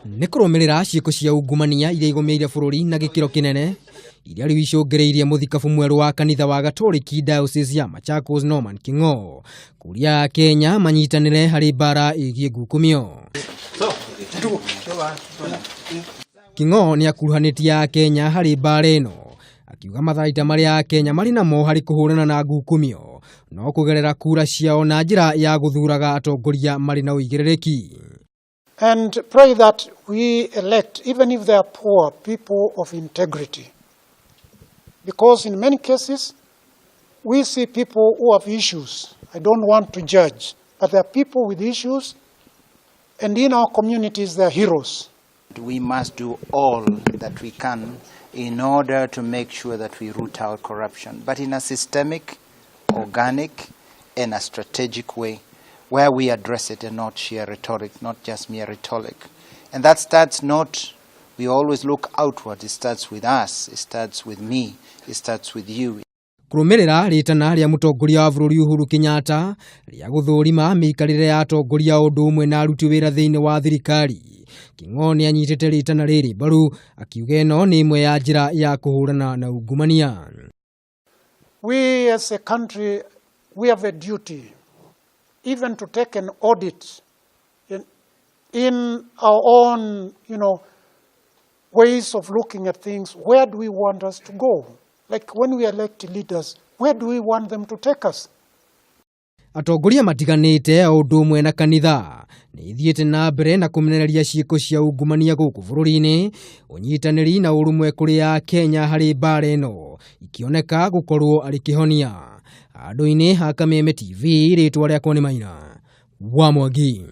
Nĩ kũrũmĩrĩra ciĩko cia ungumania iria igũmĩire bũrũri na gĩkĩro kĩnene iria rĩu icũngĩrĩirie mũthikabu mwerũ wa kanitha wa Gatoriki Diocese ya Machakos Norman King'o kũria Kenya manyitanĩre harĩ mbara ĩgiĩ ngukumio. King'o nĩ akuruhanĩtie Akenya harĩ mbara ĩno akiuga matharaita marĩa Akenya marĩ namo harĩ kũhũrana na ngukumio no kũgerera kura ciao na njĩra ya gũthuraga atongoria marĩ na ũigĩrĩrĩki. And pray that we elect, even if they are poor, people of integrity. Because in many cases, we see people who have issues. I don't want to judge, but there are people with issues, and in our communities, they are heroes. We must do all that we can in order to make sure that we root out corruption, but in a systemic, organic, and a strategic way where we address it and not sheer rhetoric, not just mere rhetoric. And that starts not, we always look outward, it starts with us, it starts with me, it starts with you. Kũrũmĩrĩra rĩtana rĩa mũtongoria wa bũrũri Uhuru Kenyatta rĩa gũthũrima mĩikarĩre ya atongoria o ũndũ ũmwe na aruti wĩra thĩinĩ wa thirikari, King'o nĩ anyitĩte rĩtana rĩrĩ mbaru akiuga ĩno nĩ ĩmwe ya njĩra ya kũhũrana na ungumania. We as a country, we have a duty even to take an audit in our own ways of looking at things. Where do we want us to go? Like when we elect leaders, where do we want them to take us? Atongoria matiganĩte o ũndũ ũmwe na kanitha nĩ ithiĩte na mbere na kũmenereria ciĩko cia ungumania gũkũ bũrũri-inĩ, ũnyitanĩri na ũrũmwe kũrĩ Akenya harĩ mbara ĩno ikĩoneka gũkorwo arĩ kĩhonia. Handũ-inĩ ha Kameme TV, rĩtwa rĩakwa nĩ Maina wa Mwangi.